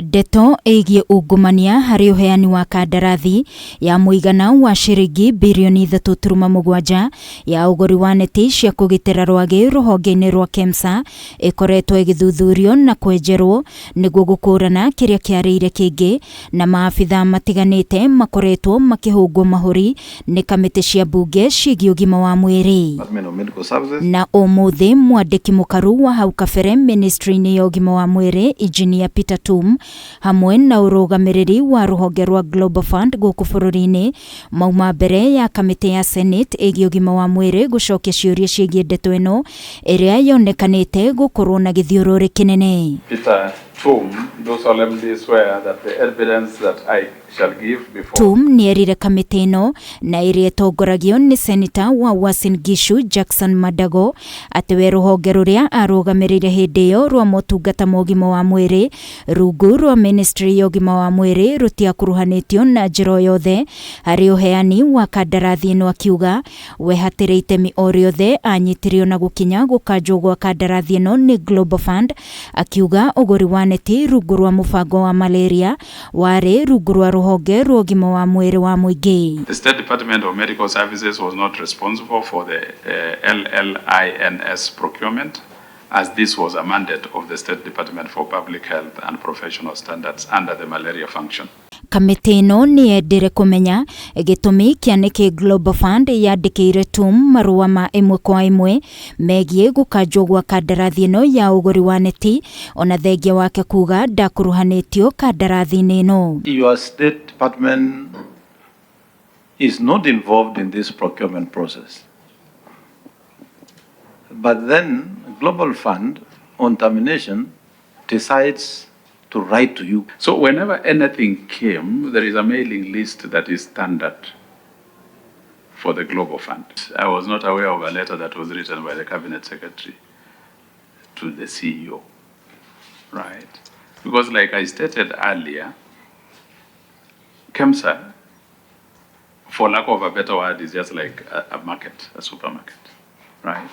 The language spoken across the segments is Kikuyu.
Ndeto ĩgiĩ ungumania harĩ ũheani wa kandarathi ya mũigana wa ciringi birioni 3.7 ya ũgũri wa neti cia kũgitĩra rwagĩ rũhonge-inĩ rwa KEMSA ĩkoretwo ĩgĩthuthurio na kwenjerwo nĩguo gũkũrana kĩrĩa kĩarĩire kĩngĩ, na maabitha matiganĩte makoretwo makĩhũngwo mahũri nĩ kamĩtĩ cia mbunge ciĩgiĩ ũgima wa mwĩrĩ. Department of Medical Services. Na ũmũthĩ mwandĩki mũkaru wa hau kabere ministry-inĩ ya ũgima wa mwĩrĩ Engineer Peter Tum hamwe na ũrũgamĩrĩri wa rũhonge rwa Global Fund gũkũ bũrũri-inĩ mauma mbere ya kamĩtĩ ya Senate ĩgiĩ ũgima wa mwĩrĩ gũcokia ciũria ciĩgiĩ ndeto ĩno ĩrĩa yonekanĩte gũkorwo na gĩthiũrũrĩ kĩnene. Peter Tum, do solemnly swear that the evidence that I shall give before Tum nĩerire kamĩtĩ ĩno na ĩrĩa ĩtongoragio nĩ seneta wa Uasin Gishu Jackson Mandago atĩ we rũhonge rũrĩa arũgamĩrĩire hĩndĩ ĩyo rwa motungata ma ũgima wa mwĩrĩ rungu rwa ministry ya ũgima wa mwĩrĩ rũtiakuruhanĩtio na njĩra o yothe harĩ ũheani wa kandarathi ĩno, akiuga we hatirĩ itemi o rĩothe anyitirio na gũkinya gũkanjwo gwa kandarathi ĩno nĩ Global Fund, akiuga ũgũri wa neti rungu rwa mũbango wa malaria warĩ rungu rwa rũhonge rwa ũgima wa mwĩrĩ wa mũingĩ. The State Department of Medical Services was not responsible for the LLINS procurement, as this was a mandate of the State Department for Public Health and Professional Standards under the malaria function. Kamĩtĩ ĩno nĩ yendire kũmenya gĩtũmi kĩa nĩkĩ Global Fund yandĩkĩire Tum marũa ma ĩmwe kwa ĩmwe megiĩ gũkanjwo gwa kandarathi ĩno ya ũgũri wa neti, ona thengia wake kuga ndakuruhanĩtio kandarathi-inĩ ĩno. Your State Department is not involved in this procurement process. But then Global Fund on termination decides to write to you. So whenever anything came, there is a mailing list that is standard for the Global Fund. I was not aware of a letter that was written by the Cabinet Secretary to the CEO, right? Because like I stated earlier, KEMSA, for lack of a better word, is just like a market, a supermarket, right?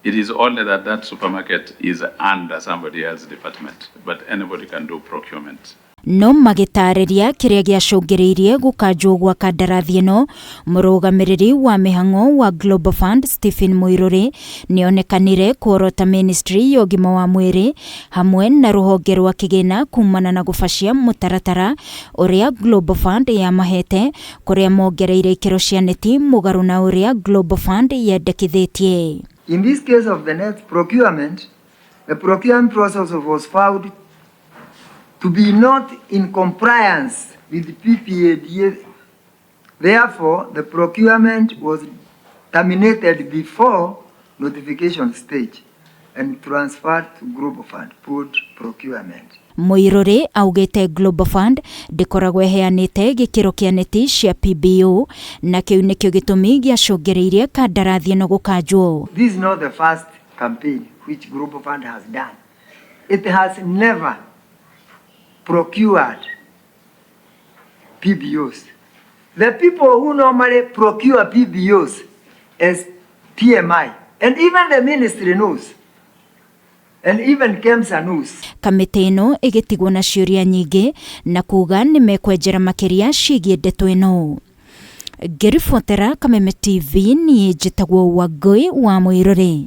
It is only that that supermarket is under somebody else's department, but anybody can do procurement. No magĩtarĩria kĩrĩa gĩacũngĩrĩirie gũkanjwo gwa kandarathi ĩno, mũrũgamĩrĩri wa mĩhang'o wa Global Fund Stephen Muiruri nĩonekanire kuorota ministry ya ũgima wa mwĩrĩ hamwe na rũhonge rwa kĩgĩna kumana na gũbacia mũtaratara ũrĩa Global Fund yamahete, kũrĩa mongereire ikĩro cia neti mũgarũ na ũrĩa Global Fund yendekithĩtie. In this case of the net procurement, the procurement process was found to be not in compliance with the PPADA. Therefore, the procurement was terminated before notification stage and transferred to Global Fund pooled procurement. Muiruri augĩte Global Fund ndĩkoragwo ĩheanĩte gĩkĩro kĩa neti cia PBO na kĩu nĩkĩo gĩtũmi gĩacũngĩrĩirie kandarathi ĩno gũkanjwo. This is not the first campaign which Global Fund has done. It has never procured PBOs. The people who normally procure PBOs is PMI, and even the ministry knows, and even KEMSA knows. Kamĩtĩ ĩno ĩgĩtigwo na ciũria nyingĩ na kuga nĩ mekwenjera makĩria ciĩgiĩ ndeto ĩno. Ngĩribotera Kameme TV, niĩ njĩtagwo Wangũi wa Mũirũrĩ.